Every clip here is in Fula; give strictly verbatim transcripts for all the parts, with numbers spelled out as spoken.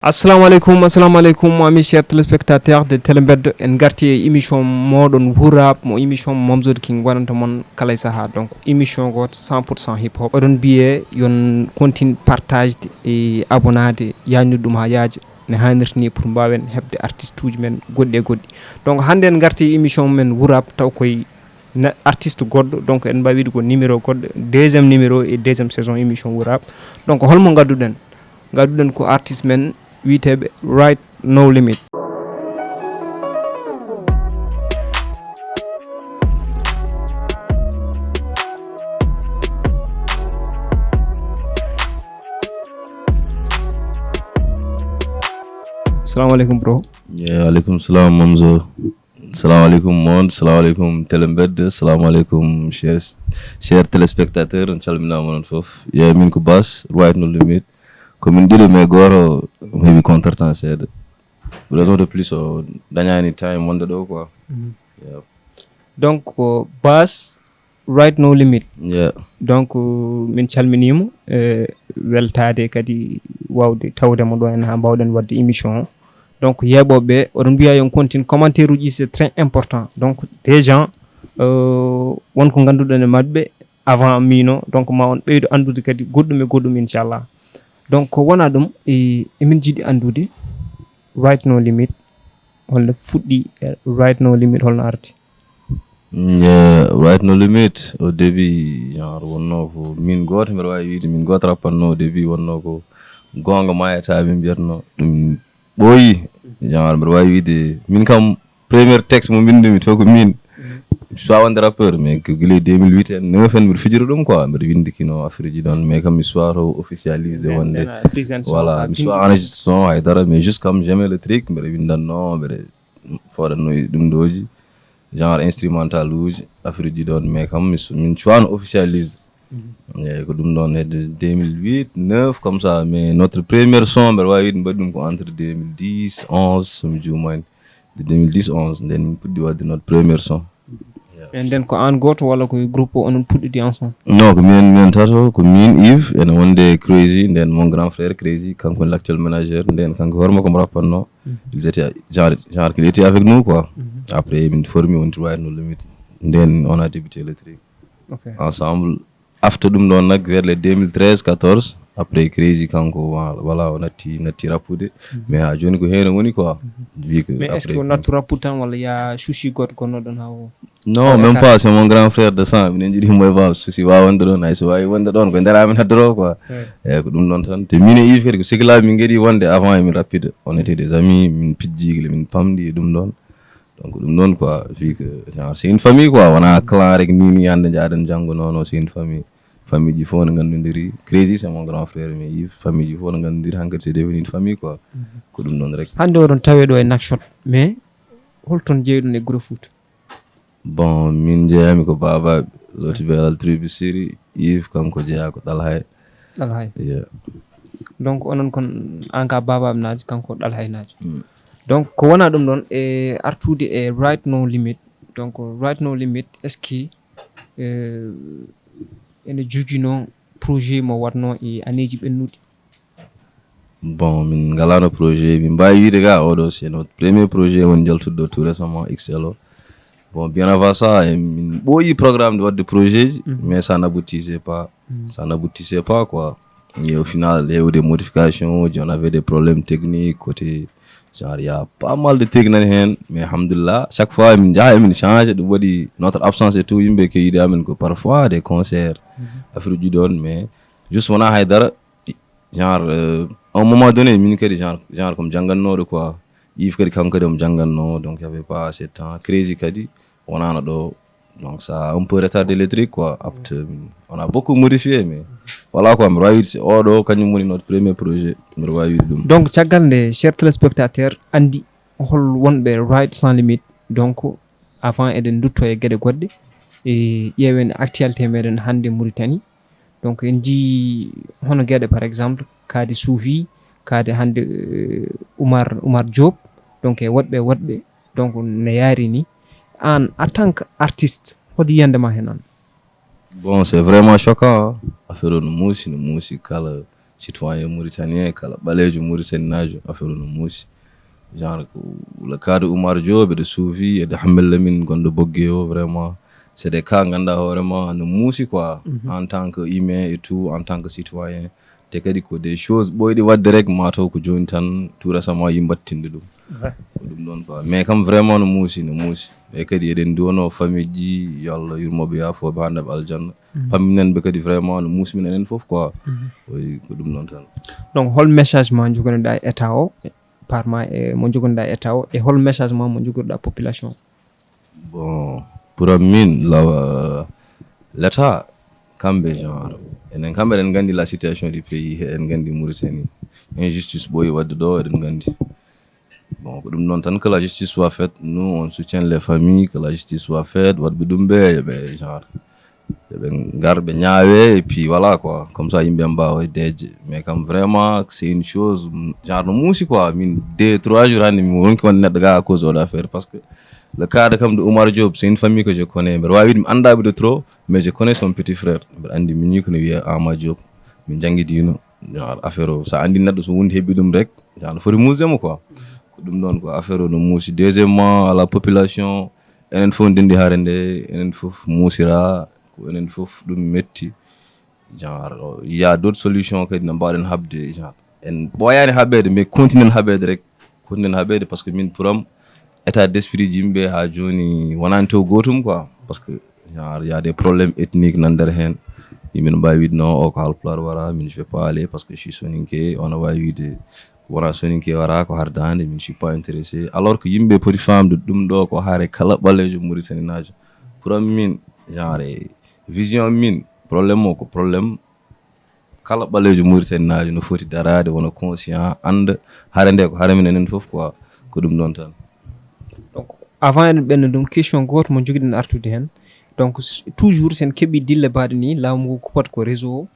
Assalamu aleykum, assalamu aleykum, amis chers téléspectateurs de Télé Mbeddo. En garti e émission moɗon Wuraab, mo émission Mamzod King waɗanta mon kala e saha. Donc émission goto cent pour cent hip hop. Oɗon mbiye yon continue partage e abonnade, yañu ɗum ha yaaja ne hanirta ni pour mbawen heɓde artiste uji men goɗɗi e goɗɗi. Donc hande en garti e émission men Wuraab taw koy na artiste goɗɗo, donc en mbawi wiide ko numéro goɗɗo, deuxième numéro e deuxième saison émission Wuraab. Donc holmo gadduɗen? Gadduɗen ko artiste men wiyeteɓe Right No Limit. Salamu aleykum bro. Yeah, aleykum salam Mamzo. Salamu aleykum monde, salamu aleykum Télé Mbeddo, salamu aleykum chers chers téléspectateurs, on calminama onon fof. Yeah, min ko Bass, Right No Limit. Ko min ɗiɗo mais goto mi heɓi contretemps seeɗa. Raison de plus o dañani time wonde ɗo quoi. Yeah. Donc ko Bass, Right No Limit. Yeah. Donc min calminima e weltade kadi wawde tawdemo ɗo en ha mbawɗen wadde émission o. Donc yeeɓoɓe oɗon mbiya yon continue commentaire uji, c'est très important. Donc des gens euh, wonko ganduɗon e mabɓe avant mino, donc ma on ɓeydo andude kadi goɗɗum e goɗɗum inchallah. Donc ko wona ɗum e emin jiiɗi andude Right No Limit holno fuɗɗi e Right No Limit holno arti? Yeah, Right No Limit au début genre wonno ko min goto mbiɗa wawi wiide min goto rappatno au début wonno ko gonga mayata min mbiyatno ɗum ɓooyi. Genre mbiɗa wawi wiide min kam premier texte mo mbindumi to ko min mi suwa wonde rappeur mais ko gila deux mille huit en neuf en mbiɗa fijira ɗum quoi, mbiɗa windi kino affaire ji ɗon mais kam mi suwa to officialisé wonde. Voilà, mi suwa enregistré son haydara mais juste comme j'aimais le truc mbiɗa windanno mbiɗa fooɗanno ɗum ɗoji genre instrumental uji affaire ji ɗon mais kam mi su- min cuwano officialise. Eyyi ko ɗum ɗon hedde deux mille huit neuf comme ça mais notre première son mbeɗa wawi wiide mbaɗi ɗum ko entre deux mille dix onze somi juumani. De deux mille dix onze nden min puɗɗi wadde notre première son. E nden ko an goto walla ko groupe o onon puɗɗidi ensemble? Non, ko minen minen tato, ko min Yves ene wonde Crazy, nden mon grand frère Crazy kanko woni l'actuel manager, nden kanko hoore makko mo rappatno. Ils étaient genre genre qu'il était avec nous quoi. Après min formi on Right No Limit, nden on a débuté le truc. Ok. Ensemble. After ɗum ɗon nag vers les deux mille treize quatorze après Crazy kanko wa- voilà o natti natti rappude. Mais ha joni ko heno woni quoi. Vu que Mais est ce que après o nattu rappude tan walla ya souci goto gonnoɗon ha o? Non, même pas, c'est mon grand frère de sang. Minen jiiɗi mo e baba souci wawa wonde ɗon, hay so wawi wonde ɗon ko nder amin haddoro quoi. Eyyi ko ɗum ɗon tan te min e Yves kadi ko sehilaɓe min gaɗi wonde avant emin rappude, on était des amis, min pijji gila min pamɗi e ɗum ɗon. Donc ɗum ɗon quoi, vu que genre c'est une famille quoi, wona clan rek ni ni hande jaaɗen janggo, non non, c'est une famille. Famille ji fof no gandodiri. Crazy c'est mon grand frère, mais Yves famille ji fof no gandodiri, hankadi c'est devenu une famille quoi. Ko ɗum ɗon rek. Hande oɗon tawe ɗo e Nouakchott, mais holton jeeyɗon e Gros Foot? Bon, min jeeyami ko babaɓe, loti belal tribu siri, Yves kanko jeeya ko Ɗalhay. Ɗalhay. Yeah. Donc onon kon an ka babaɓe najo, kanko Ɗalhay najo. Mm. Donc ko wona ɗum ɗon e artude e Right No Limit. Donc Right No Limit est ce que euh, ene jogino projet mo watno e aneji ɓennuɗi? Bon, min ngalano projet, min mbawi wiide ga oɗo c'est notre premier projet woni jaltuɗo tout récemment X L O. Bon, bien avant ça e min ɓooyi programme de wadde projet ji, mais ça n'aboutissait pas. Ça n'aboutissait pas quoi. Et au final il y a eu des modifications, on avait des problèmes techniques côté genre il y a pas mal de techniques hen, mais alhamdulillah chaque fois min jaaha emin change, ɗum waɗi notre absence et tout, yimɓe ke yiɗi amin ko parfois des concerts, affaire ji ɗon, mais juste wona haydara. Genre euh, à un moment donné min kadi genre genre comme janggannoɗo quoi, Yves kadi kanko kadi omo jangganno, donc il y avait pas assez de temps. Crazy kadi wonano ɗo, donc ça a un peu retardé le truc quoi. Après on a beaucoup modifié, mais voilà quoi, mbiɗa wawi wiide c'est oɗo kañum woni notre premier projet, mbiɗa wawi wiide ɗum. Donc caggal nde, cher téléspectateur andi hol wonɓe Right Sans Limite. Donc avant eɗen dutto e gueɗe goɗɗe, e ƴeewen actualité meɗen hande Mauritanie. Donc en jii hono gueɗe par exemple kaade Soufi, kaade hande euh, Oumar Oumar Diop, donc e woɗɓe woɗɓe, donc no yaari ni. An en tant que artiste hol yiyande ma hen an? Bon, c'est vraiment choquant hein. Affaire o no muusi no muusi, kala citoyen mauritanien, kala ɓaleejo mauritaninaajo, affaire o no muusi. Genre, ko le cas de Oumar Diop, de Souvi, et de Hamel Lamine, gonɗo Bogge o, vraiment, c'est des cas, ngannduɗaa hoore ma, no muusi quoi, en tant que humain et tout, en tant que citoyen. Te kadi ko des choses ɓooyɗe waɗde rek, mataw ko jooni tan, tout récemment, yimɓe mbattinde ɗum. Ko ɗum ɗon quoi. Mais kam vraiment no muusi, no muusi. E kadi eɗen nduwano famille ji, yo Allah yurmoɓe, yaafooɓe, hanndaɓe aljanna. Pamminanɓe kadi vraiment no muusi min enen fof quoi. Oui, ko ɗum ɗon tan. Donc, hol message ma jogonoɗa état o, par ma e mo jogonoɗa état o, e hol message ma mo jogonoɗa population? Bon, pour min, lawa, l'état, kamɓe genre, enen kamɓe eɗen nganndi la situation du pays, eɗen nganndi Mauritanie. Injustice ɓooyi waɗde ɗo, eɗen nganndi. Bon, ko ɗum ɗon tan, que la justice soit faite, nous, on soutient les familles, que la justice soit faite, waɗɓe ɗum ɓe, yo ɓe, genre, yo ɓe ngar, ɓe ñaawe, et puis voilà quoi, comme ça, yimɓe mbaawa deeƴde. Mais kam vraiment, c'est une chose, genre, no muusi quoi, min, deux, trois jours hannde, mi ronki wonde neɗɗo ga à cause de affaire, parce que le cas de kam de Oumar Diop, c'est une famille que je connais, mbeɗa waawi wiide mi anndaa ɓe de trop, mais je connais son petit frère, mbeɗa anndi min ñii ko no wiyee Ama Diop, min njanngidiino, genre, affaire o, so a anndi neɗɗo so huunde heɓi ɗum rek, genre, no foti muusde mo quoi. Ko ɗum ɗon ko affaire o no muusi. Deuxièmement, à la population, enen fof ndenndi hare nde, enen fof muusira, ko enen fof ɗum metti. Genre, il y a d'autres solutions kadi no mbaawɗen haɓde, genre, en ɓooyaani haɓeede, mais continuen haɓeede rek, continuen haɓeede, parce que min, pour am, état d'esprit ji yimɓe haa jooni wonaani to gootum quoi, parce que genre, il y a des problèmes ethniques nan nder heen. Yimɓe no mbaawi wiide non, o ko Haalpulaar wara, min je vais pas aller parce que je suis soninké, on a waawi wiide wona soninké wara, ko hardaande, min je suis pas intéressé, alors que yimɓe poti faamde ɗum ɗo ko hare kala ɓaleejo mauritaninaajo. Pour am min, genre, vision min, problème o ko problème kala ɓaleejo mauritaninaajo no foti daraade, wona conscient, annda hare nde ko hare men enen fof quoi, ko ɗum ɗon tan. Donc, avant eɗen ɓenna ɗum, question gooto mo jogiɗen artude heen. Donc, toujours sen keɓi dille baɗe ni, laamu ngu kuppata ko réseau o.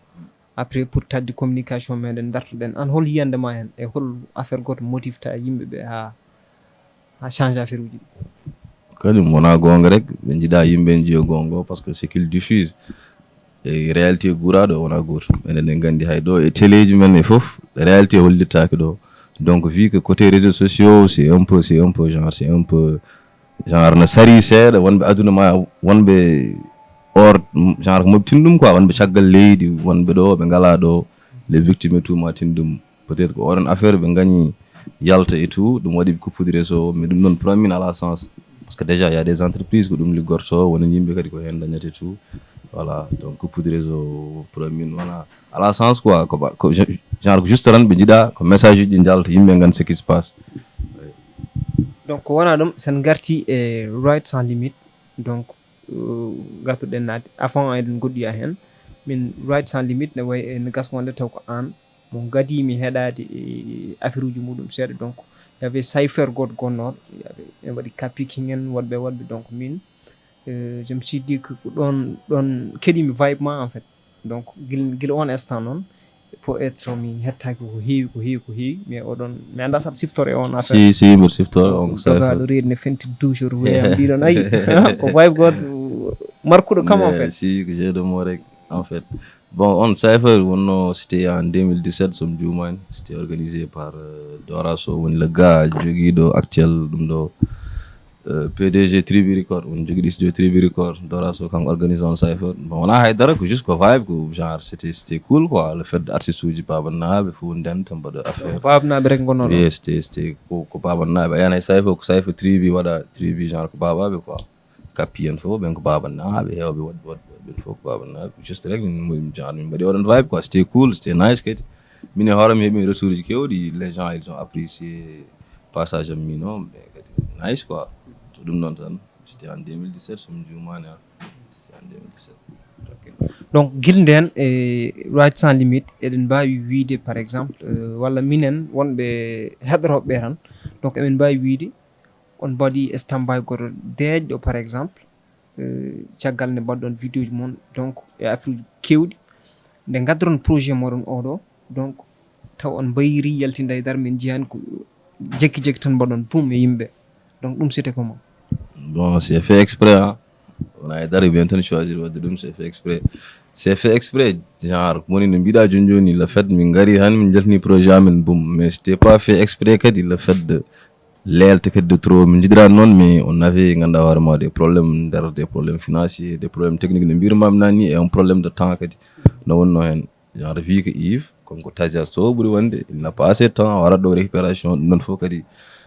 Après, pour taddi communication meɗen dartoɗen, an hol yiyande ma heen e hol affaire gooto motifta yimɓe ɓe haa haa change affaire uji ɗi? Kañum wona goonga rek, ɓe njiɗa yimɓe njiya goonga, parce que ce qu'il diffuse e réalité guuraaɗo wona gootum. Enen en nganndi hay ɗo e téléji men e fof, réalité hollittaaki ɗo. Donc, vu que côté réseaux sociaux, c'est un peu, c'est un peu, genre, c'est un peu, genre, no sari seeɗa, wonɓe aduna ma, wonɓe or, genre, ko moɓtin ɗum quoi, wonɓe caggal leydi, wonɓe ɗo, ɓe ngalaa ɗo, les victimes et tout, ma tin ɗum. Peut-être ko oɗon affaire ɓe gañi yalta et tout, ɗum waɗi ɓe kuppude réseau o, mais ɗum ɗon pour min ala sens. Parce que déjà, il y a des entreprises ko ɗum liggorto, wona yimɓe kadi ko heen dañata et tout. Voilà, donc kuppude réseau o pour min wona ala sens quoi, ko ba- ko gen- genre ko juste tan ɓe njiɗa ko message uji ɗi njalta, yimɓe ngannda ce qui se passe. Donc, ko wona ɗum, sen garti e Right Sans Limite, donc, euh, gatuɗen naade, avant eɗen goɗɗoya heen, min Right Sans Limite ne wayi e, ne gas wonde taw ko aan mo gadimi heɗaade e affaire uji muɗum seeɗa. Donc, il y avait cypher goɗɗo gonnooɗo, il y avait, en waɗi kapiki en, woɗɓe, woɗɓe. Donc, min, euh, je me suis dit que ko ɗon, ɗon keɗimi vibe ma, en fait. Donc, gil, gila on instant noon, peut être min hettaaki ko heewi, ko heewi, ko heewi, mais oɗon, mi annda saɗa siftoro e on affaire. Si, si, mboɗo siftoro on ko Dogaaɗo cypher. Reedu ne fenti toujours, wiyam ɗiɗon, ayi, ko vibe goɗɗo, markuɗo kam, en Mais fait. Si, ko jeu de mots rek, en fait. Bon, on cypher wonno, c'était en deux mille dix-sept, so mi juumaani. C'était organisé par, euh, Dora Sow, woni le gars jogiiɗo actuel ɗum ɗo, euh, P D G Tribu Record, woni jogiiɗo studio Tribu Record. Dora Sow kanko organisé on cypher. Bon, wona hay dara, ko juste ko vibe, ko genre, c'était, c'était cool quoi, le fait de artiste uji baabannaaɓe fof ndenta mbaɗa affaire. Baabannaaɓe rek ngonnoɗo. Oui, c'était, c'était ko, ko baabannaaɓe. A yiyan hay cypher, ko cypher Tribu waɗa, Tribu genre ko baabaaɓe quoi. Kappi en fof, ɓen ko baabannaaɓe, heewɓe waɗ-, waɗ-, ɓen fof ko baabannaaɓe. Juste rek, min, min, genre, min mbaɗi oɗon vibe quoi. C'était cool, c'était nice kadi. Min e hoore mi heɓi retour uji keewɗi, les gens, ils ont apprécié passage am min o, ɓe kadi nice quoi. Ko ɗum noon tan, c'était en deux mille dix-sept, so mi juumaani, ah. C'était en deux mille dix-sept. Donc, gila ndeen e Right Sans Limite, eɗen mbaawi wiyde, par exemple, euh, walla minen wonɓe heɗorooɓe ɓe tan, donc, emin mbaawi wiyde on mbaɗi standby goɗɗo deeƴɗo, par exemple, euh, caggal nde mbaɗɗon vidéo ji mon, donc, e affaire uji keewɗi, nde ngaddoron projet moɗon oɗo, donc, taw on mbayri yaltinde e dara, min njiyaani ko jekki jekki tan mbaɗon boum e yimɓe. Donc, ɗum, c'était comment? Bon, c'est fait exprès, hein. Wona e dara, ɓen tan choisir waɗde ɗum, c'est fait exprès. C'est fait exprès, genre, woni no mbiɗa jooni jooni, le fait min ngari han, min jaltini projet amen, boum. Mais c'était pas fait exprès kadi, le fait de leelte kadi de trop. Min njiɗiraani noon, mais on avait, ngannduɗaa hoore ma, des problèmes nder, des problèmes financiers, des problèmes techniques, no mbirmami nani, et un problème de temps kadi. No wonno hen. Genre, vu que Yves, comme ko Tazias to ɓuri wonde, il n'a pas assez de temps, o waɗat ɗo récupération, ɗum noon fof kadi,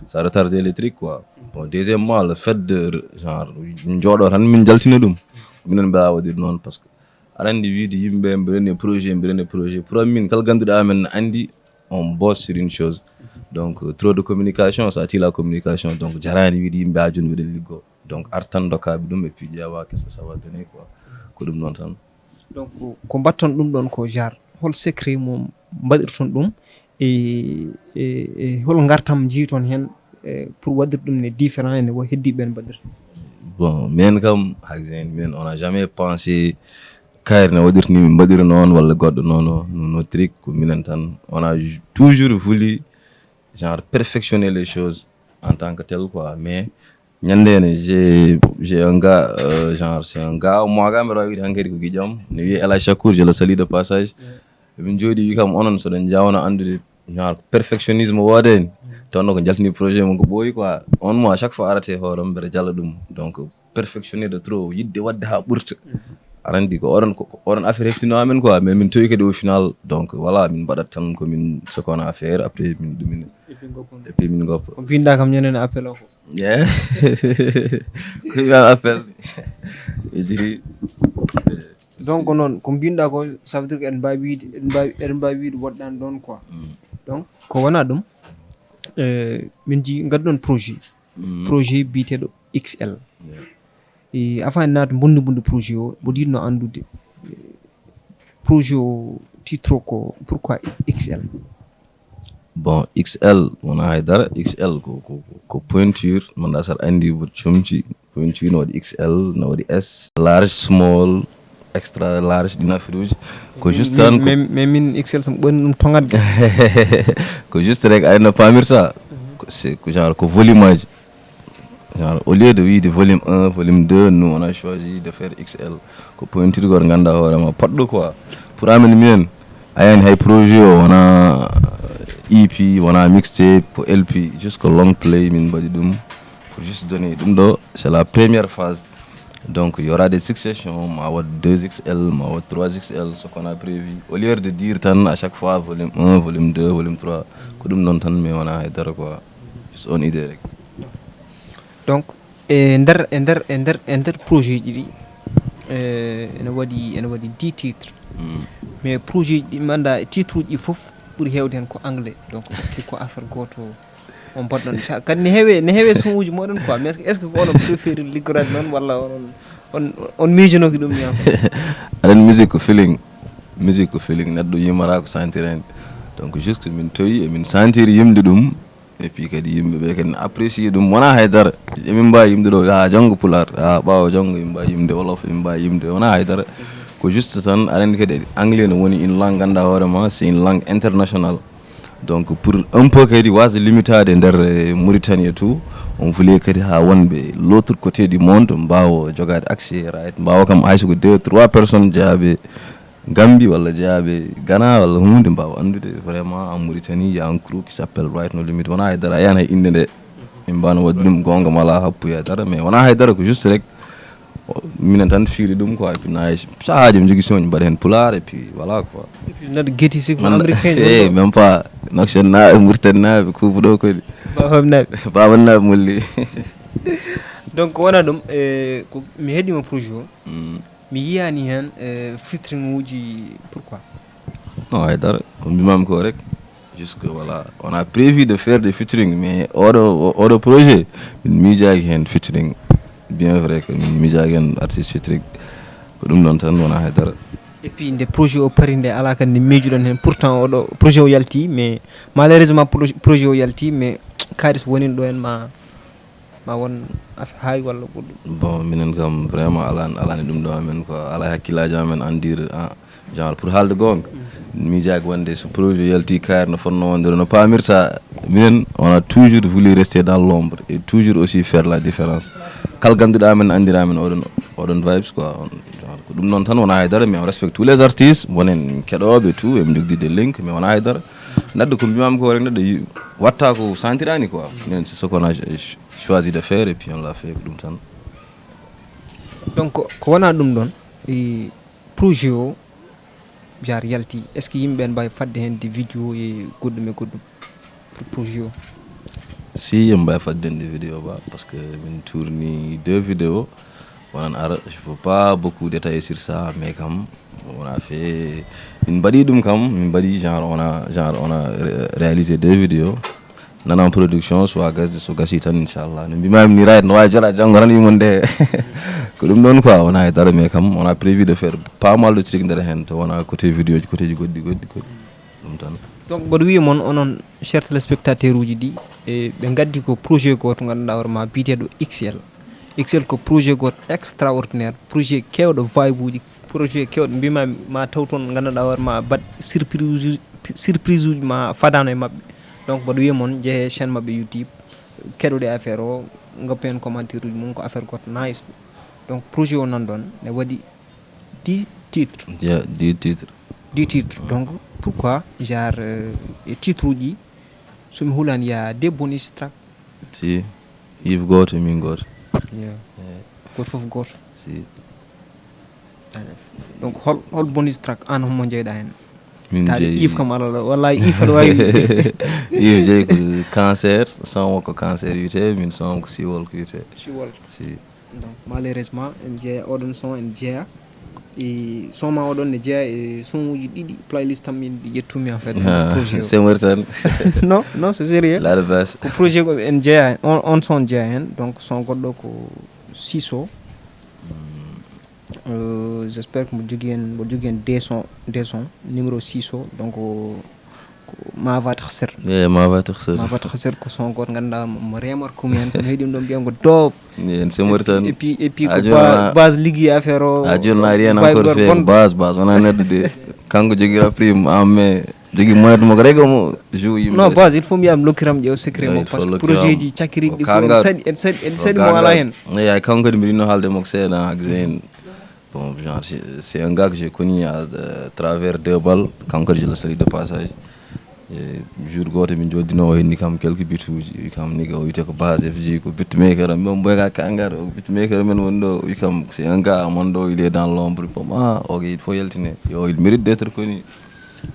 ça retarde les trucs, quoi. Bon, deuxièmement, le fait de, genre, min jooɗo tan, min jaltina ɗum. Minen mbawa waɗude noon, parce que aɗa anndi wiide yimɓe, mbiɗen e projet, mbiɗen e projet. Pour min, kala ganduɗo amen ne anndi, on bosse sur une chose. Donc, euh, trop de communication, ça tue la communication. Donc, jarani wiide yimɓe ha jooni mbiɗen liggo. Donc, artan dokkaɓe ɗum, et puis ƴeewa qu'est-ce que ça va donner, quoi. Ko ɗum noon tan. Donc, ko mbatton ɗum ɗon ko genre, hol secret mo mbaɗirton ɗum e, e, e hol ngartam njiiton heen e pour waɗirde ɗum ne différent e no heddi ɓen mbaɗirta? Bon, min kam, haksen, min, on a jamais pensé kayre no waɗirta ni min mbaɗira noon walla goɗɗo noon, no, no trick, ko minen tan. On a toujours voulu, genre, perfectionner les choses en tant que tel, quoi. Mais ñande ne, j'ai, j'ai un gars, euh, genre, c'est un gars, moi, gars, mbiɗa wiide hankadi ko giƴam, ne wiye El Hadj Shakur, je le salue de passage. Min jooɗi wi kam, onon soɗon jawna anndude, genre, perfectionnisme wooda en. Tawno ko jaltini projet mum ko ɓooyi, quoi. On mois, chaque fois arate hoore mum, mbeɗa jalla ɗum. Donc, perfectionner de trop, yiɗde waɗde ha ɓurta. Aɗa anndi ko oɗon, ko, ko oɗon affaire heftino amen, quoi. Mais min towi kadi au final. Donc, voilà, min mbaɗat tan ko min, ce qu'on a à faire, après min ɗumina. Et puis min goppa. Ko mbinda kam ñande ne appel o ko. Yeah. Ko wiya appel. E jiri. Donc noon, ko mbinda ko, ça veut dire que en mbawi wiide, en mbawi, en mbawi wiide woɗɗani ɗon, quoi. Donc, ko wona ɗum, euh, min ji ngadduɗon projet. Projet biyeteɗo X L. E avant en naata mbonndi mbonndi projet o, mboɗo yiɗno anndude, eh, projet o titre o ko pourquoi X L? Bon, X L wona haydara. X L ko, ko, ko pointure, manda saɗa anndi mboɗo comci. Pointure no waɗi X L, no waɗi S, large, small, extra large, ɗin affaire uji. Ko juste tan ko, mais min X L sam ɓoni ɗum toŋat. Ko juste rek, aɗa no pamirta. Ko, c'est ko genre ko volume aji. Genre, au lieu de wiide volume un, volume deux, nous, on a choisi de faire X L. Ko pointure goto, ganda hoore ma, paɗɗo, quoi. Pour amen, minen, a yani hay projet o, wona E P, wona mixtape, ko L P, juste ko long play, min mbaɗi ɗum. Pour juste donner ɗum ɗo, c'est la première phase. Donc, il y aura des successions, ma waɗ deux X L, ma waɗ trois X L, ce qu'on a prévu. Au lieu de dire tan, à chaque fois, volume un, volume deux, volume trois, ko ɗum noon tan, mais wona haydara, quoi. Juste on idée rek. Donc, e nder, e nder, e nder, e nder projet ji ɗi, eh, ene waɗi, ene waɗi dix titres. Mais projet ji ɗi, mi annda, titre uji ɗi fof ɓuri heewde heen ko anglais. Donc, est-ce que ko affaire gooto o mbaɗɗon? Sa-, kadi ne heewe, ne heewe son uji moɗon, quoi. Mais est-ce que, est-ce que ko onon préféré liggoraade noon, walla onon, on, on miijonoki ɗum ni, en fait? Aɗa anndi, musique ko feeling. Musique ko feeling. Neɗɗo yimara ko sentir heen. Donc, juste min towi, emin sentir yimde ɗum. Et puis kadi yimɓe ɓe kadi ne apprécier ɗum. Wona haydara. Emin mbawi yimde ɗo, ha janngo Pulaar, ha ɓaawo janngo emin mbawi yimde Wolof, emin mbawi yimde, wona haydara. Ko juste tan, aɗa anndi kadi anglais no woni une langue, ganda hoore ma, c'est une langue internationale. Donc, pour un peu kadi wasde limitade nder, eh, Mauritanie et tout, on voulait kadi ha wonɓe l'autre côté du monde mbawa jogade accès, right? Mbawa kam hay so ko deux, trois personnes jeyaɓe Gambie walla jeyaɓe Ghana walla hunde, mbawa anndude vraiment en Mauritanie, il y a un crew qui s'appelle Right No Limit. Wona haydara, a yiyan hay innde nde. Min mbano waɗde ɗum, gonga mala happuya dara, mais wona haydara, ko juste rek. Minen tan fiiri ɗum, quoi. Et puis, na hay sahaaji mi jogii son, mbaɗa heen pulaar, et puis voilà, quoi. Et puis, neɗɗo geti, si ko américain, eh, même pas. Noksen naaɓe, Mauritanie naaɓe, kuubu ɗo kadi. Bafam naaɓe. Bafam naaɓe molli. Donc, wona ɗum, eh, ko mi heɗima projet o. Mi yiyani heen, eh, featuring uji, pourquoi? Non, haydara, ko mbimami ko rek. Jusque, voilà, on a prévu de faire des featuring, mais oɗo, oɗo projet, min miijaaki heen featuring. Bien vrai que min miijaaki heen artiste featuring. Ko ɗum ɗon tan, wona haydara. Et puis, nde projet o pari nde, ala kadi nde miijuɗon heen. Pourtant, oɗo projet o yalti, mais malheureusement, pro-, projet o yalti, mais kaalis woni ɗo heen ma, ma won af-, hay walla goɗɗum? Bon, minen kam vraiment alani, alani ɗum ɗo amen quoi, ala hakkillaaji amen en dire, ah, genre pour haalde goonga. Miijaaki wonde so projet yalti, kayre no fotnoo wonde no paamirta. Minen, on a toujours voulu rester dans l'ombre et toujours aussi faire la différence. Kala ganduɗo amen, anndira amen oɗon Oɗon vibes quoi, on genre ko ɗum noon tan, wona haydara, mais on respecte tous les artistes, wonen keɗooɓe tout, eɓe njogdi des links, mais wona haydara. Neɗɗo ko mbimami ko rek, neɗɗo yi- watta ko sentirani quoi. Minen c'est ce qu'on a ch- choisi de faire et puis on l'a fait, ko ɗum tan. Donc ko wona ɗum ɗon, e projet o jar yalti, est ce que yimɓe ɓen mbawi fadde hen des vidéo e goɗɗum e goɗɗum pour projet o? Si, yimɓe mbawi fadde hen des vidéo ba, parce que min tourni deux vidéo, wonan ara, je peux pas beaucoup détailler sur ça, mais kam on a fait, min mbaɗi ɗum kam, min mbaɗi genre on a genre on a ré- réalisé deux vidéo. Nanan production, so a gasde, so gasi tan, inchallah, no mbimami ni, right, no wawi jara janggo tan yimon de. Ko ɗum ɗon quoi, wona e dara, mais kam on a prévu de faire pas mal de truc nder hen, to wona côté vidéo ji, côté ji goɗɗi goɗɗi goɗɗi, ɗum tan. Donc mboɗo wiya mon onon cher téléspectateur uji ɗi, e ɓe gaddi ko projet goto ganduɗa hoore ma biyeteɗo XL. XL ko projet goto extraordinaire, projet kewɗo vibe uji, projet kewɗo mbima ma taw toon ganduɗa hoore ma baɗ surprise uji, surprise uji ma fadano e mabɓe. Donc mboɗo wiya mon jeehe chaîne mabɓe YouTube, keɗoɗe affaire o, goppi hen commentaire uji mum, ko affaire goto nice. Donc projet o nan ɗon ne waɗi dix titres. Yeah, dix titres. Dix titres. Donc pourquoi genre euh, e titre uji, somi hulani, ya des bonus track? Si, Yves goto, min goto. Yeah. Goto foof goto. Si. Donc hol hol bonus track an, homo jeyɗa hen? Min Taade jeeyi Yves kam alala, wallahi Yves aɗa wawi. Yves jeeyi ko cancer, son o ko cancer wiyete, min son o ko siwol ko wiyete. Siwol. Si. Donc malheureusement en jeeya oɗon son, en jeeya e son ma oɗon ne jeeya e son uji ɗiɗi, playlist am min ɗi ƴettumi en fait. Projet o. C'est Mauritanie. Non, non, c'est sérieux. La de base. Ko projet ko en jeeya, on, on son jeeya hen, donc son goɗɗo ko Siso. Euh, j'espère que mboɗo jogui hen, mboɗo jogui hen des sons, des sons numéro six o, donc ko ma va taxsir. Yeah, ma va taxsir. Ma va taxsir ko son goto ganduɗa mo remarque mi hen, sono heeɗi ɗum ɗon mbiyan ko dope. Yeah, c'est Mauritanie. Et puis et puis Ah, ko joni a- base ligguey affaire o. A joni na rien encore fait, base base wona neɗɗo de. Kanko joguira prime, ah, mais jogui monette mo ko rego mo joue yimɓe. Non, base il faut mbiyam lokkiram ƴeew secret mo, parce que projet ji cakkiriɗi ɗi fof en saɗi, en saɗi, en saɗi mo ala hen. Eyi, ay kanko kadi mbiɗa yinno haalde makko seeɗa, Zain. Bon, genre c'est un gars que j'ai connu à travers deux balles, kanko kadi je le salue de passage. E jour goto min joddino, o henni kam quelques bituji, wi kam ni o wiyete ko base F G, ko beatmaker, min mboy ka kangar o beatmaker men woni ɗo, wi kam c'est un gars aman ɗo, il est dans l'ombre, pom ah, ok, il faut yaltine, yo, il mérite d'être connu.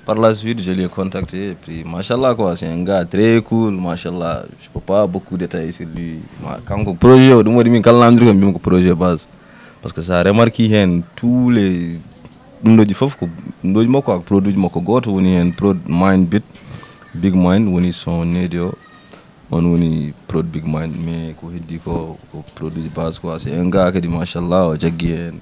Par la suite je lui ai contacté et puis machallah quoi, c'est un gars très cool, machallah, je peux pas beaucoup détailler sur lui. Kanko projet o, ɗum waɗi min kala namdir kam mbimi ko projet base, parce que sa remarque hen tous les ɗumɗoji foof ko ɗumɗoji makko, ko produit ji makko, goto woni hen, prod mind bit, big mind woni son nedi o, on woni prod big mind, mais ko heddi ko ko produit ji base quoi, c'est un gars kadi machallah o jaggi hen.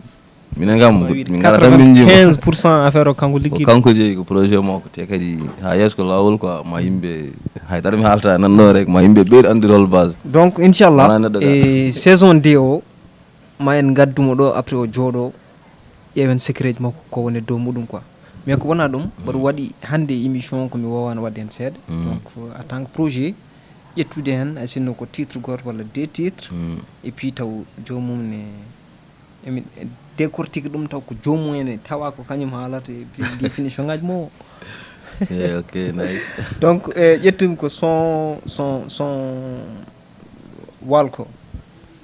Minen kam min gara tan min jiima. Quinze pour cent affaire o kanko liggi. Kanko jeeyi ko projet makko, te kadi ha yeeso ko lawol quoi, ma yimɓe, haydara mi haalta nan ɗo rek, ma yimɓe ɓeyɗo andude hol base. Donc inchallah e saison deux o ma en gaddumo ɗo, après o jooɗo ƴeewen secret ji makko ko woni dow muɗum quoi. Mais ko wona ɗum mboɗo waɗi hande émission ko mi wowano wadde hen seeɗa, donc en tant que projet ƴettude hen hay sinno ko titre goto walla deux titres, et puis taw joomum ne emin décortique ɗum taw ko joomum ene tawa ko kañum haalata e définition ngaji mo. Yeah, ok, nice. Donc e ƴettumi ko son son son walko.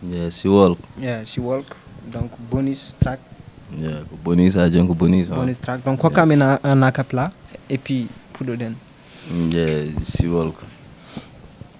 Yeah, si walk. Yeah, si walk. Donc bonus track. Yeah, ko bonus, a joni ko bonus. Bonus track. Donc hokkamin en acapella et puis puɗɗoɗen. Yeah, si walk.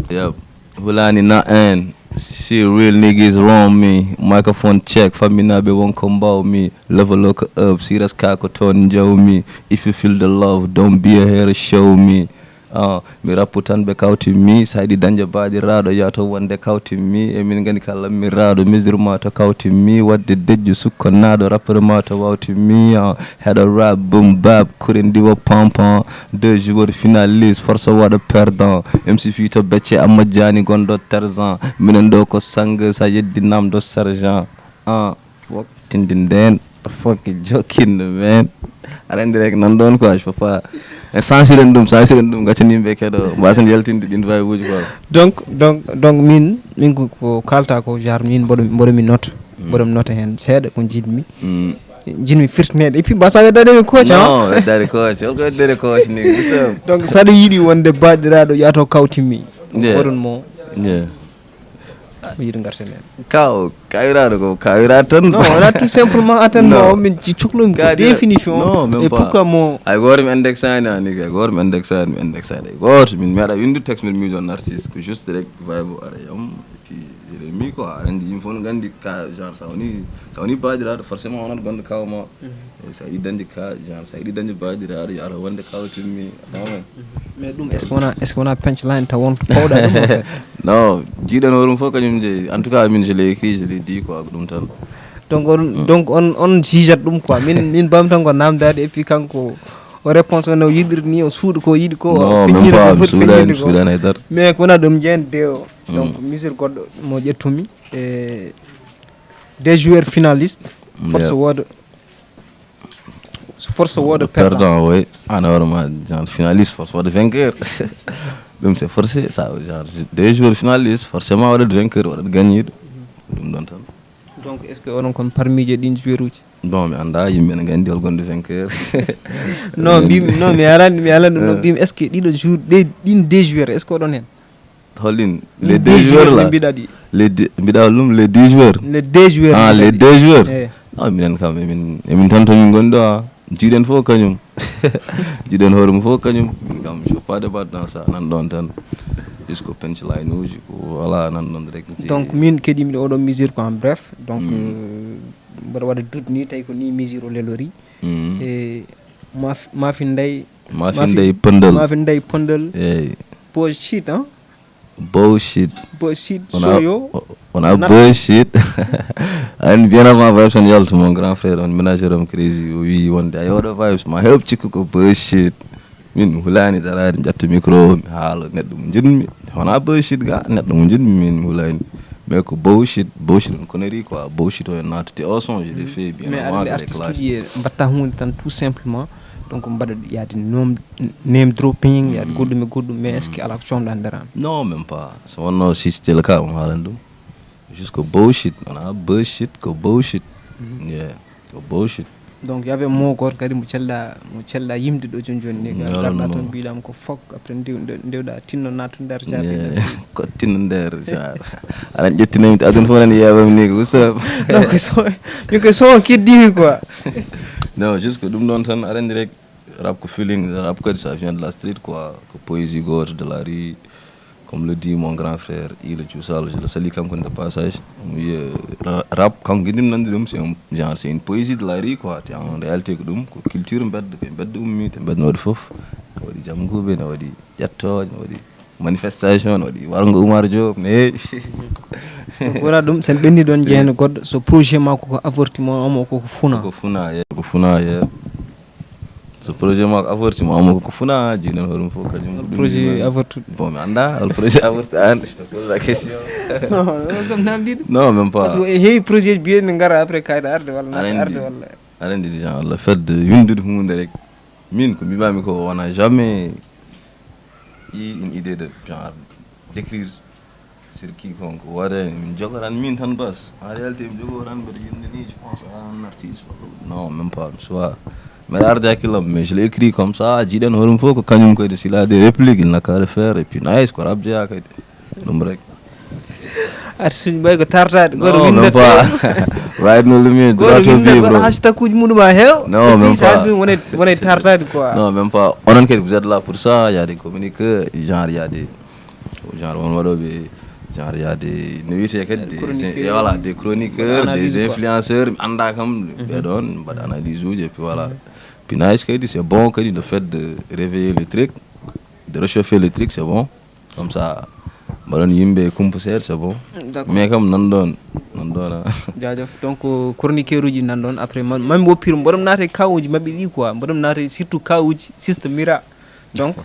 Yep. Hulani na en. See real niggas round me. Microphone check. Faminaɓe wonko mbawmi. Level up, up. Serious ka ko toon jawmi. If you feel the love, don't be a hater, show me. Uh, mi rappu tan ɓe kawti mi, sayɗi dañde baɗiraaɗo, yaato wonde kawti mi, e min gandi kala mi raɗo, musulma to kawti mi, wadde dejju sukko naɗo, rappeur ma to wawti mi, uh, heɗo rap, boom bap, kuren diwo pompon, deux joueurs finalistes, force waɗa perdant, M C fi to becce, amma jani gonɗo tergent, minen ɗo ko sang, sa yeddi namdo sergent, uh. Fok tindi nden, fok jokkinde men. Aɗa andi rek nan ɗon quoi, je peux pas. Censuren ɗum, censuren ɗum, gaccani yimɓe keɗo, mbasen yaltinde ɗin vibe uji quoi. Donc donc donc min min ko kalta ko genre min mboɗo mboɗo mi note. Mboɗo nota heen seeɗa ko njiɗmi. Njiɗmi firtineede. Et puis, mbasa weddade mi kooca, non, weddade kooca. Holko weddade kooca ni? Gisam. Donc, saɗa yiɗi wonde baaɗiraaɗo, yato kawtimmi. Yeah. Oɗon mo. Yeah. Ko yiɗi ngarten heen. Kaw, kawiraaɗo ko kawiraat tan. Non, on a tout simplement atteint. Non. Min ci cuklum ko définition. Non, même et pas. Pourquoi mo? Ay gooto mi indexaani, ani, ay gooto mi indexaani, mi indexaani. Ay gooto, min meeɗa windu texte, mbiɗa miijo on artiste. Ko juste rek, vibe o ara yam. Et puis, je l'ai mis quoi. Aɗa anndi, yimɓe fof no nganndi ka, genre, sa woni, sa woni baaɗiraaɗo, forcément, wonat gonɗo kaw ma. Mhm. Eyi, sa yiɗi dañde ka, genre, sa yiɗi dañde baaɗiraaɗo, yo ara wonde kaw timmi, a faamay? Mhm. Mais ɗum, est-ce que wona, est-ce que wona punchline taw won ko pawɗa ɗum, en fait? Non, jiiɗen hoore mum fof kañum jeyi. En tout cas, min, je l'ai écrit, je l'ai dit, quoi, ko ɗum tan. Donc, on, donc, on, on jugeat ɗum, quoi. Min, min mbawmi tan ko namdaade, et puis kanko, o réponse o no yiɗiri ni, o suuɗi ko yiɗi ko, o non, même feññiri pas, ko mi foti suuɗaani, feññirde mi ko. Suuɗaani hay dara. Mais ko wona ɗum jeyen de o. Donc, misir goɗɗo mo ƴettumi, e deux joueurs finalistes, force wooda, force wooda perdant. Perdant, oui. An hoore ma, genre, finaliste, force wooda vainqueur. Ɗum, c'est forcé, ça, genre, deux joueurs finalistes, forcément, waɗat vainqueur, waɗat gagniiɗo. Ɗum ɗon tan. Donc, est-ce que oɗon kon parmi je ɗin joueur uji? Bon, mi annda, yimɓe ne nganndi hol gonɗo vainqueur. Non, mbimi, non, mi alani, mi alani ɗum, non, mbimi, est-ce que ɗiɗo jour, ɗe, ɗin deux joueurs, est-ce que oɗon heen? Holin? Les deux joueurs là. Mbiɗa ɗi. Les deux, mbiɗa holɗum? Les deux joueurs. Les deux joueurs. Ah, les deux joueurs. Eh. Ah, minen kam, emin, emin tan to min ngoni ɗo, ah. Jiiɗen fof kañum. Jiiɗen hoore mum fof kañum. Min kam, je peux pas débattre dans ça. Nan ɗon tan. Jusqu'au punchline uji, ko voilà, nan ɗon rek. Donc, min keɗimi ɗo oɗo misir ko en bref. Donc, euh, mboɗo waɗa doute ni, tawi ko ni misir o lelori. E maf-, mafin ndey. Mafin ndey pëndal. Mafin ndey pëndal. Eyi. Bullshit, hein? Bullshit. Bullshit, wona, soyo. Wona bullshit. An, bien avant Vibes on yalta, mon grand frère, on manager am Crazy, o wi wonde, ay, oɗo Vibes, ma heɓ cikku ko bullshit. Min, mi hulaani daraade, mi ƴetta micro, mi haala neɗɗo mo njiɗmi. Wona bullshit ga, neɗɗo mo njiɗmi, min, mi hulaani. Mais ko bullshit, bullshit on connerie quoi. Bullshit o en naata te o son, je l'ai fait bien avant le clash. Mais aɗa artiste uji e mbatta huunde tan tout simplement. Donc mbaɗa yaade nom-, name dropping, yaade goɗɗum e goɗɗum, mais est-ce que ala ko coomɗa nder an? Non, même pas. So wonno si c'était le cas, on haalan ɗum. Juste ko bullshit, wona bullshit, ko bullshit. Yeah, ko bullshit. Donc, y avait mo gooto kadi mo celɗa, mo celɗa yimde ɗo jooni jooni ni, ngarɗa toon mbiɗam ko fok, après ndew-, ndew-, ndewɗa tinno naatu nder jardin. Ko tinno nder, genre. Aɗa ƴettina mi, aduna fof nani yeewam ni ko, what's up? Non, ko so, min ko so kiddimi quoi. Non, juste ko ɗum ɗon tan, aɗa anndi rek, rap ko feeling, rap kadi ça vient de la street quoi, ko poésie gooto de la rue. Comme le dit mon grand frère, Ila Diouf Sall, je le salue kanko de passage. Mi wiya, ra-, rap, kanko ngiɗmi nande ɗum, c'est un genre, c'est une poésie de la rue quoi. Te en réalité ko ɗum, ko culture mbedda, ko e mbedda ummi, te mbedda no waɗi fof. Ne waɗi jamguɓe, ne waɗi ƴettooje, ne waɗi manifestation, ne waɗi warngo Oumar Diop, ne heewi. Donc wona ɗum, sen ɓenni ɗon jeeyano goɗɗo, so projet ma koko avorti mo, omo koko funa. Ko funa, ye, ko funa, ye. So projet ma ko avorti mo, omo ko funa, jiiɗen hoore mum fof kañum. Hol projet avortuɗo? Bon, mi annda, hol projet avorti an? Je te pose la question. Non, non, kam namdiɗo. Non, même pas. Parce que e heewi projet ji biyeɗi ne ngara après kayɗa arde walla arde walla. Aɗa anndi, genre, le fait de windude huunde rek. Min, ko mbimami ko, wona jamais eu une idée de, genre, d'écrire sur quiconque. Wooda min jogoran min tan bas. En réalité, mi jogo tan mbeɗa yimde ni, je pense à un artiste. Non, même pas, mi suwa. Mbeɗa arde hakkillam, mais je l'ai écrit comme ça, jiiɗen hoore mum fof ko kañum kadi, s'il a des répliques, il n'a qu'à le faire, et puis nice, ko rap jeyaa kadi. Ɗum rek. Artiste uji mbayi ko tartaade, goto winndata. Non, même pas. Right, no lumi, goto droit au winndata, but goto hasi takkuji muɗum a heew. Non, et puis même pas. Wonay, wonay tartaade quoi. Non, même pas. Onon kadi, vous êtes là pour ça, il y a des communiqués, genre, il y a des, genre, won waɗooɓe, genre, il y a des, no wiyetee kadi, des, chroniqueurs, et voilà, des chroniqueurs, des influenceurs, mi annda kam, ɓe ɗon, mbaɗa analyse uji, et puis voilà. Puis nice kadi, c'est bon kadi, le fait de réveiller les trucs, de réchauffer les trucs, c'est bon. Comme ça, mbaɗon yimɓe kumpa seeɗa, c'est bon. D'accord. Mais kam, nan ɗon, nan ɗon, ah. Jaajëf. Donc, chroniqueur uji nan ɗon, après, ma-, mami woppiro, mboɗon naata e kawuji maɓɓe ɗi quoi, mboɗon naata e surtout kawuji, Sista Mira. Donc,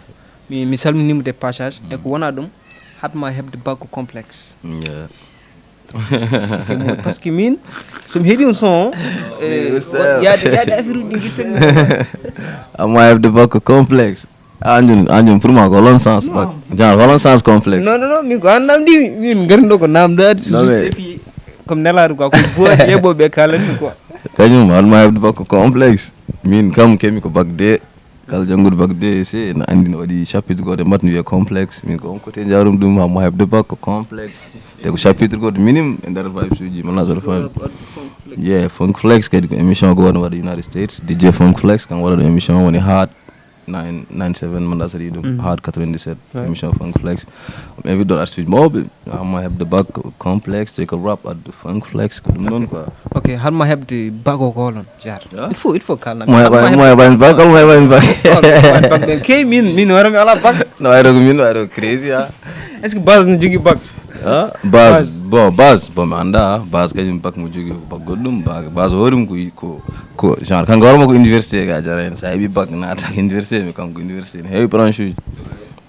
mi, mi salminimo de passage, e ko wona ɗum, hatma heɓde bakko complexe. Yeah. Parce que min, so mi heɗima son, eh, yaade, yaade affaire uji ɗi guitte. Amma heɓde bakko complexe. An joni, an joni pour moi ko holon sens bak. Genre holon sens complexe. Non, non, non, min ko an namdi, min ngari ɗo ko namdaade. Non, mais et puis, Comme nelaaɗo quoi, ko voiɗi heɓooɓe kaalani quoi. Kañum, haɗma heɓde bac ko complexe. Min kam keɓmi ko bac D. Kala jannguɗo bac D C no anndi no waɗi chapitre gooto e maths no wiyee complexe. Min ko on côté njaarumi ɗum, haɗma heɓde bac ko complexe. Te ko chapitre gooto minimum e nder vibes uji, mana sort of fun. Yeah, Funk Flex kadi ko émission gooto waɗa United States. D J Funk Flex, kan waɗa ɗo émission woni Hard nine nine seven, mana sort ɗum, Hard quatre-vingt-dix-sept, émission Funk Flex. Mi invite ɗon artiste uji mawɓe, haɗma heɓde bac ko complexe, te ko rap addu Funk Flex, ko ɗum noon quoi. Ok, haɗma heɓde bac o ko holon, Jar? Il faut, il faut kaalna. Mo heɓani, mo heɓani bac, mo heɓani bac. Key min, min hoore mi alaa bac. No wayro ko min, wayro ko crazy, ha. Est-ce que Baz no jogii bac? Ah, Baz, bon, Baz, bon, mi anndaa, Baz kañum bac mo jogii ko bac goɗɗum, ba-, Baz hoore mum ko, ko, ko genre, kanko hoore makko université ga jara en, sa heɓi bac naata université, mais kanko université ne heewi branche uji.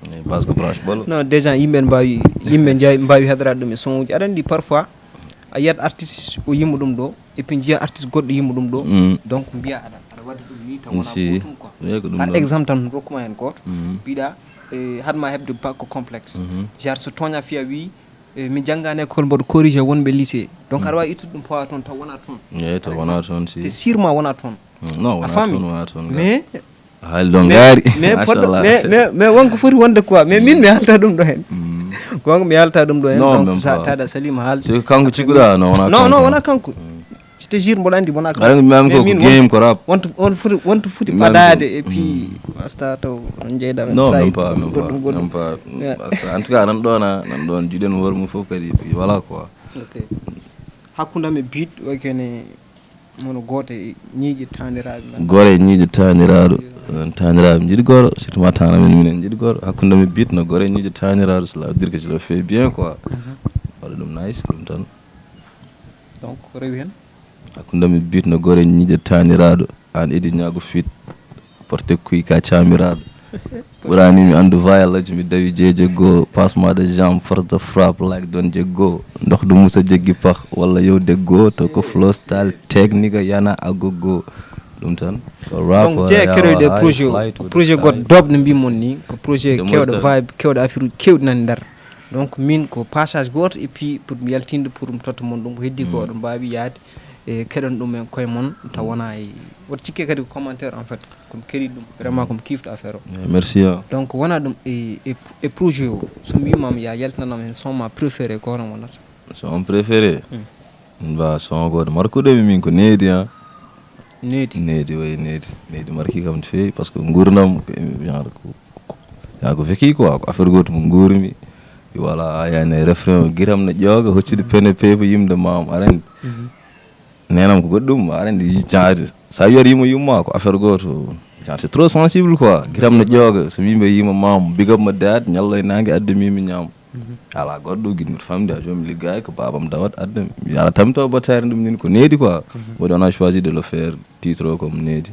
Eh, Baz ko branche ɓolo. Non, déjà yimɓe ne mbaawi, yimɓe njawi-, mbaawi heɗoraade ɗum e son uji. Aɗa anndi parfois, a yiyat artiste o yimo ɗum ɗo, et puis njiya artiste goɗɗo yimo ɗum ɗo. Donc mbiya aɗa, aɗa waɗa ɗum ni taw wona gootum quoi. Eyi, ko ɗum par exemple tan rokkuma heen gooto, mbiɗa, eh, haɗma heɓde bac ko complexe. Genre so tooña fiya wi, eh, mi janngaani école mboɗo corrigé wonɓe lycée. Donc aɗa waawi ittude ɗum pawa toon taw wona toon. Eyi, taw wona toon si. Te sûrement wona toon. Non, wona toon, wona toon. Mais haali ɗo ngaari. Mais poɗɗo, mais, mais, mais wonko foti wonde quoi, mais min mi haalta ɗum ɗo heen. Gonga mi haalta ɗum ɗo heen. Non, donc même sa pas. Taada Salim haal. Si kanko cikkuɗa, non, wona non, kanko. Non, wona kanko. Je te jure, mboɗo anndi wona kanko. Aɗa anndi même ko game ko rap. Wonto, on foti, wonto foti paɗaade et puis asta taw on jeyda. Non, même pas, même pas, même pas. Asta, en tout cas, nan ɗon, nan ɗon, jiɗen hoore mum fof kadi, voilà quoi. Ok. Hakkunde am e beat, o kene mono gooto e ñiiƴe taaniraaɓe men. Gooto e ñiiƴe taaniraaɗo. Taaniraaɓe njiɗi gooto, surtout ma taana men, minen njiɗi gooto. Hakkunde men beat no gooto e ñiiƴe taaniraaɗo, cela veut dire que je le fais bien quoi. Waɗa ɗum nice, ɗum tan. Donc, rewi heen? Hakkunde men beat no gooto e ñiiƴe taaniraaɗo, aan idi ñaago fit. Porte kuy ka caamiraaɗo. Ɓurani mi anndu violence, mi dawi jeeje goo, passement de jambe, force de frappe, like don jeggo, ndox du musa jeggi pax, walla yow deggo, to ko flow style, technique, yana agogo. Ɗum tan. Ko rap, donc, je créé des projets, ko projet goɗɗo doobɗo mbi mon ni, ko projet kewɗo vibe, kewɗo affaire uji kewɗi nan nder. Donc, min ko passage gooto, et puis pour mi yaltinde, pour mi totta mon ɗum, ko heddi ko oɗon mbaawi yaade, e keɗon ɗum en koye mon, taw wona e, woto cikke kadi ko commentaire en fait. Komi keɗiɗo ɗum, vraiment komi kiifɗo affaire o. Eh, merci, hein. Donc wona ɗum e, e, e projet o, so mi wimama ya yaltinanam hen son ma préféré, ko hono wonata? Son préféré? Ba son goto markuɗo mi min ko needi, hein. Needi? Needi, oui, needi. Needi marki kam no feewi, parce que gurdam ko genre ko, ko, ya ko vécu quoi, ko affaire goto mo guurmi. Voilà, a yani refrain o, giram no ƴooga, hoccude pene peepa yimde mam, aɗa anndi. Nenam ko goɗɗum, aɗa anndi, genre, sa wiyat yimo yumma ko affaire goto. Genre, c'est trop sensible quoi. Giram no ƴooga, so yimɓe yima mam, big up my dad, ñallo e nangue adde mi mi ñaam. Ala goɗɗo giɗmi famde, a jomi liggay ko babam dawat adde. Mi ala tammi taw battare ɗum nin ko needi quoi. Mboɗo on a choisi de le faire titre o comme needi.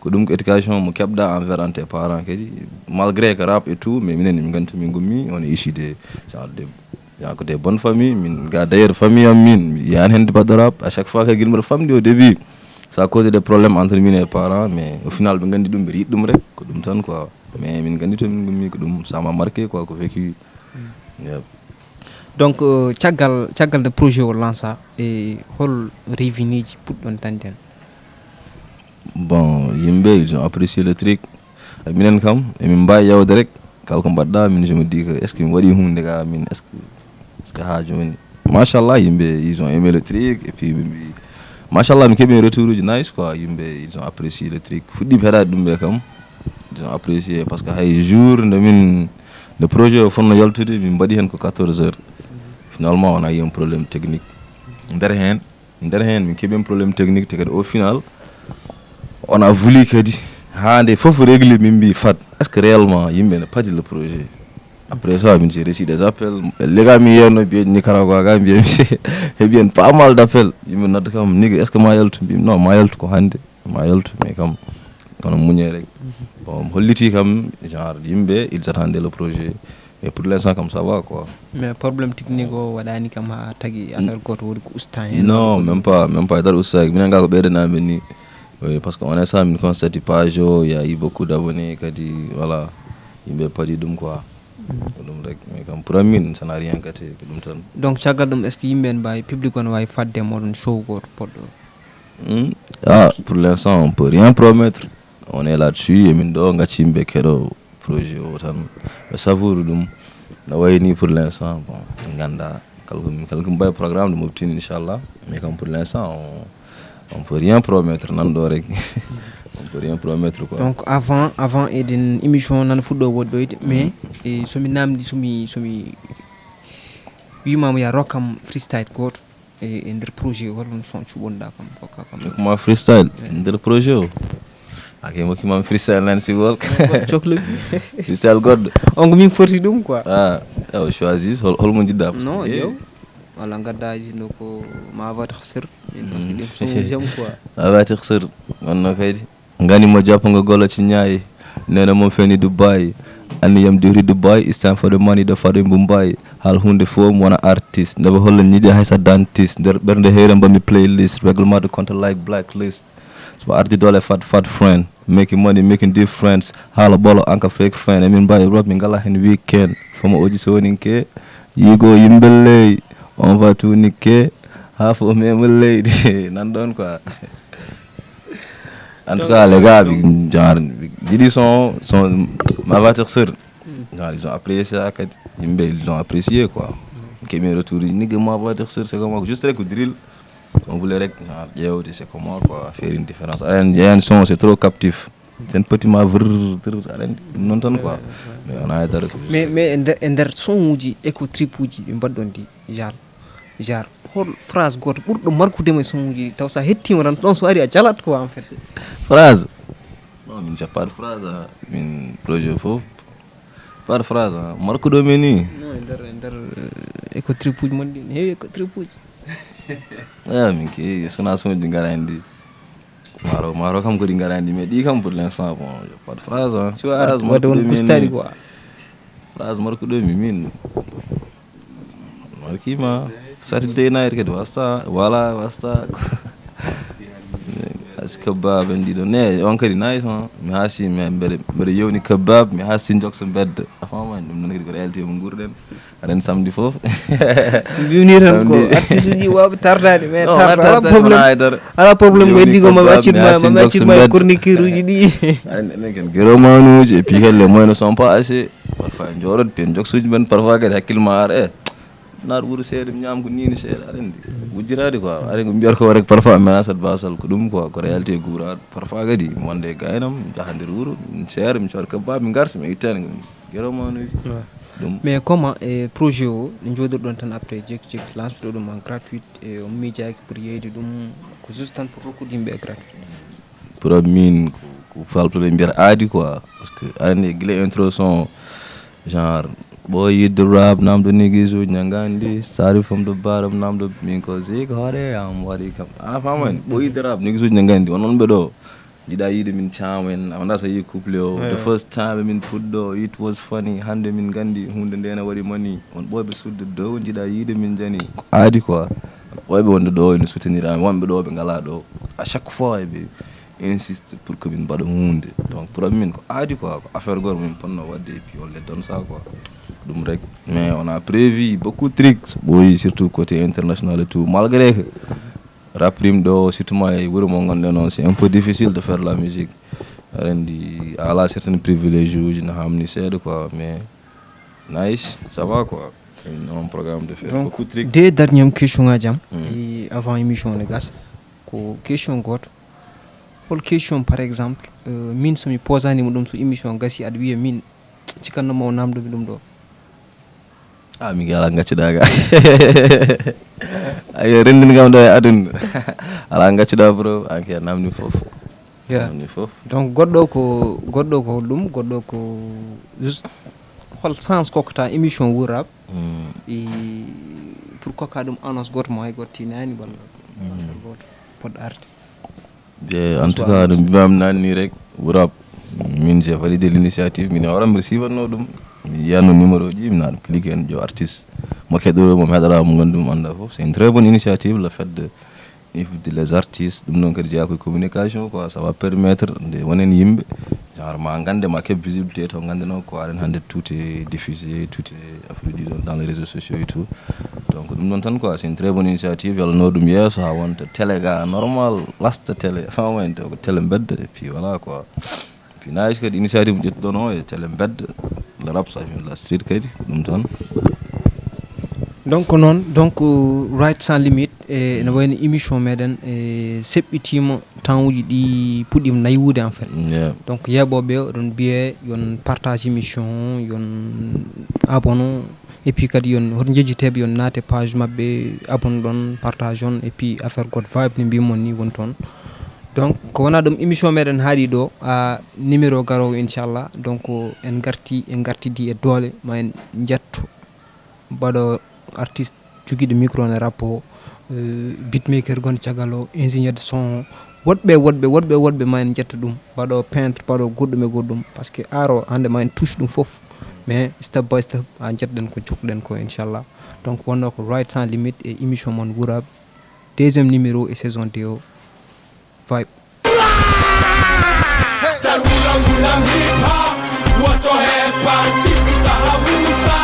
Ko ɗum ko éducation mo keɓɗa envers ante parents kadi. Malgré que rap et tout, mais minen min gantu min gummi, on est issu de genre de, genre ko des bonnes familles, min ga d'ailleurs famille am min, mi yiyani hen baɗɗo rap, à chaque fois que giɗmi famde au début, ça cause des problèmes entre min et parents, mais au final ɓe gandi ɗum, ɓe yiɗi ɗum rek, ko ɗum tan quoi. Mais min gandi to min gummi ko ɗum, ça m'a marqué quoi, ko vécu. Yep. Donc, euh, caggal, caggal nde projet o lança, e hol revenue ji puɗɗon dañde hen? Bon, yimɓe ils ont apprécié le truc. Minen kam emin mbawi yawde rek, kala ko mbaɗɗa min, je me dis que est ce que mi waɗi hunde ga min, est ce que, est ce que ha joni? Machallah, yimɓe ils ont aimé le truc et puis ɓe mbi machallah, mi keeɓi retour uji nice quoi. Yimɓe ils ont apprécié le truc, fuɗɗiɓe heɗade ɗum ɓe kam ils ont apprécié, parce que hay jour nde min, nde projet o fonno yaltude, min mbaɗi hen ko quatorze heures. Finalement on a eu un problème technique nder hen. Nder hen min keeɓi problème technique, te kadi au final on a voulu kadi ha nde fof réglé, min mbi fat est ce que réellement yimɓe ne padi le projet? Après ça min j'ai reçu des appels, les gars mi yerno mbiyen Nicaragua ga mbiyen heɓi hen pas mal d' appels, yimɓe nodda kam, niga est ce que ma yaltu? Mbimi non, ma yaltu ko hande. Ma yaltu, mais kam kono muñe rek. Bon, mi holliti kam genre yimɓe ils attendaient le projet, et pour l'instant kam ça va quoi. Mais problème technique o waɗani kam ha tagi affaire goto woni ko usta hen? Non, même pas, même pas, dara ustaki. Minen ga ko ɓeydanami ni. Oui, parce que on est ça, min constati page o, il y a eu beaucoup d' abonnés kadi, voilà, yimɓe padi ɗum quoi. Ko ɗum rek, mais kam pour amin, ça n'a rien gâté, ko ɗum tan. Donc caggal ɗum, est ce que yimɓe en mbawi, public on wawi fadde e moɗon show goto poɗɗo? Hmm? Ah, pour l'instant, on peut rien promettre. On est là-dessus, emin ɗo gacci yimɓe keɗo projet o tan, ɓe savoure ɗum. No wayni pour l'instant, bon, en ganda kala ko min kala ko mbawi programme ɗo moftin, inchallah. Mais comme pour l'instant, on, on peut rien promettre, nan ɗo rek. On peut rien promettre quoi. Donc avant, avant eɗen émission nana fuɗɗo woɗɗoyde, mais e somi namdi, somi somi wimama ya rokkam freestyle goto e e nder projet o, holno son cuɓonɗa kam, kokka kam? Kuma freestyle nder projet o. Ake mo kimam freestyle nan si gol. Cokle. Freestyle goɗɗo. On ko min forti ɗum quoi. Ah, o choisis hol holmo jiɗɗa. Non, yow. Wala gaddaji no ko ma wata sir. Parce que ɗum son jam quoi. Ma wata sir. Wonno kaydi. Ngani mo jappo ngo golo ci ñaayi. Nena mo feni Dubai. Anni yam diri Dubai. It's time for the money, the father in Mumbai. Hal hunde fof mi wona artiste, nde ɓe holla ñiiƴe hay so dentiste. Nder ɓernde heyre mbaɗmi playlist, règlement de compte like blacklist. So ɓe ardi doole fat fat friend, making money, making difference. Haala ɓolo, anka fake friend. Emin mbawi Europe, min ngala hen weekend. Fama oji soninke, yigo yimɓe ley, on va tout nique. Ha fof mema leydi. Nan ɗon quoi. En tout cas, les gars, genre, jiɗi son, son, ma va te sir. Genre, ils ont apprécié ça, kadi. Yimɓe, ils ont apprécié quoi. Keɓi retour, nigga ma va te sir, c'est comment? Juste rek ko drill. On voulait rek, genre, ƴeewde, c'est comment quoi, faire une différence. Aɗa andi, ƴeewan son, c'est trop captif. Sen petit ma vrr, vrr, aɗa andi, ɗum noon tan quoi. Mais on a dara ko. Mais mais e nder e nder son uji, éco trip uji ɓe mbaɗɗon ɗi, genre, genre hol phrase goto ɓurɗo markude ma e son uji ɗi, taw sa hettima tan ɗon so ari a jalat quoi en fait? Phrase? Non, min j'ai pas de phrase, hein. Min projet fof par phrase, hein. Markuɗo mi ni. Non, e nder e nder eh, éco trip uji mon ɗi, ne heewi éco trip uji. Ah, min ke sona son uji ngara hen ɗi. Maro maro kam ko ɗi ngara hen ɗi, mais ɗi kam pour l'instant bon, j'ai pas de phrase, hein. Phrase waɗde won markuɗo mi ni. Phrase markuɗo mi min. Markima. Saturday night kadi wasta, voilà, wasta. Asi kebab en ɗiɗo ne, on kadi nice, hein. Mi hasi, mi mbeɗa mbeɗa yewni kebab, mi hasi jokso bedde. A famani ɗum noon kadi ko réalité mo nguurɗen. Aɗen samedi fof. Mbimi tan ko artiste uji wawɓe tardade, mais tarda ala problème. Ala problème, ko heddi ko mami accit ma, mami accit ma e chroniqueur uji ɗi. Aɗen enen ken guéromanuji et puis kadi les moyens ne sont pas assez. Parfois en jooɗot, puis en joksuji men, parfois kadi hakkille ma ar e naar wuuro seeɗa, mi ñaama ko nini seeɗa, aɗa andi. Wujjiraade quoi, aɗa ko mbiyata ko rek, parfois mi menace basal, ko ɗum quoi, ko réalité guuraɗo. Parfois kadi mi wonde e gaynam, mi jaha nder wuuro, mi seera, mi cooda kabba, mi garta, mi ittani ko guéromanuji. Ɗum. Mais comment e projet o, no jooɗirɗon tan après jekki jekki lanceɗo ɗum en gratuit, e on miijaaki pour yeyde ɗum, ko juste tan pour rokkude yimɓe e gratuit? Pour min ko, ko falpere mbiyata aadi quoi, parce que aɗa andi gila intro son genre ɓooy yidde rap namdo niggas uji ñangandi sari from the bottom namdo min ko zik hoore am waɗi kam a famani ɓooy yidde rap niggas uji ñangandi won wonɓe ɗo jiɗa yiide min caama en a wonda so yi couple o the first time min puɗɗo it was funny hande min gandi hunde nde ne waɗi mani on ɓooyɓe sudde dow jiɗa yiide min jani ko aadi quoi ɓooyɓe wonde ɗo ene soutenir amin wonɓe ɗo ɓe ngala ɗo à chaque fois eɓe insiste pour que min mbaɗa hunde donc pour min ko aadi quoi ko affaire goto min ponno wadde et puis on les donne ça quoi ɗum rek mais on a prévu beaucoup de trucs ɓooyi surtout côté international et tout malgré que rap rim ɗo surtout ma e wuuro mo gonɗen on c'est un peu difficile de faire la musique aɗa andi a ala certaine privilège uji no hamni seeɗa quoi mais nice ça va quoi on programme de faire donc beaucoup de trucs deux dernier question ngaji am e avant émission ne gasa ko question goto hol question par exemple euh, min somi posanima ɗum so émission gasi aɗa wiya min cikkannomo o namdomi ɗum ɗo a min ke ala gaccuɗa ga ayo rendin kam ɗo e aduna ala gaccuɗa bro anke namni foof namni foof donc goɗɗo ko goɗɗo ko holɗum goɗɗo ko juste hol sens kokkata émission wurab e pour kokka ɗum annonce goto mo hay goto tinani walla affaire goto poɗɗo arde e en tout cas no mbimami nani ni rek wurab min j'ai validé l'initiative min horam mbiɗa siwanno ɗum mi yiyanno numéro ji mi naɗum clique en ƴo artiste mo keɗɗo mo mi heɗora mo gandu mo anda foof c'est une très bonne initiative le fait de invité les artistes ɗum noon kadi jeeya koye communication quoi ça va permettre nde wonen yimɓe Genre ma gande ma keɓ visibilité to gande no ko aɗen hande tout est diffusé, tout est affaire ɗi ɗon dans les réseaux sociaux et tout. Donc ɗum ɗon tan quoi, c'est une très bonne initiative, yalla no ɗum yeeso ha wonta télé ga normal, lasta télé, fama en to ko télé mbedda et puis voilà quoi. Puis nice kadi initiative mo ƴettuɗon o e télé mbedda, le rap ça vient de la street kadi ko ɗum tan. Donc noon, donc Right Sans Limite e no wayno émission meɗen e seɓɓitima temps uji ɗi puɗɗima naywude en fait. Yeah. Donc yeeɓoɓe oɗon mbiye yon partage émission, yon abonné, et puis kadi yon hoto jejjiteɓe yon naate page maɓɓe, abonné ɗon, partage on, et puis affaire god vibe ni mbimon ni woni toon. Donc ko wona ɗum, émission meɗen haaɗi ɗo a numéro garowo inchallah. Donc en garti en gartidi e doole ma en jetto mbaɗo artiste jogiiɗo micro ne rap o, euh, beatmaker gon caggal o, ingénieur de son, woɗɓe woɗɓe woɗɓe woɗɓe ma en ƴetta ɗum, mbaɗo peintre, mbaɗo goɗɗum e goɗɗum, parce que art o hande ma en touche ɗum fof, mais step by step a ƴettoɗen ko jokkuɗen ko inchallah. Donc wonno ko Right Sans Limite e émission mon Wuraɓe, deuxième numéro e saison deux o. Vibe. Sar wulam wulam hip hop. Woto e parti kusa habusa.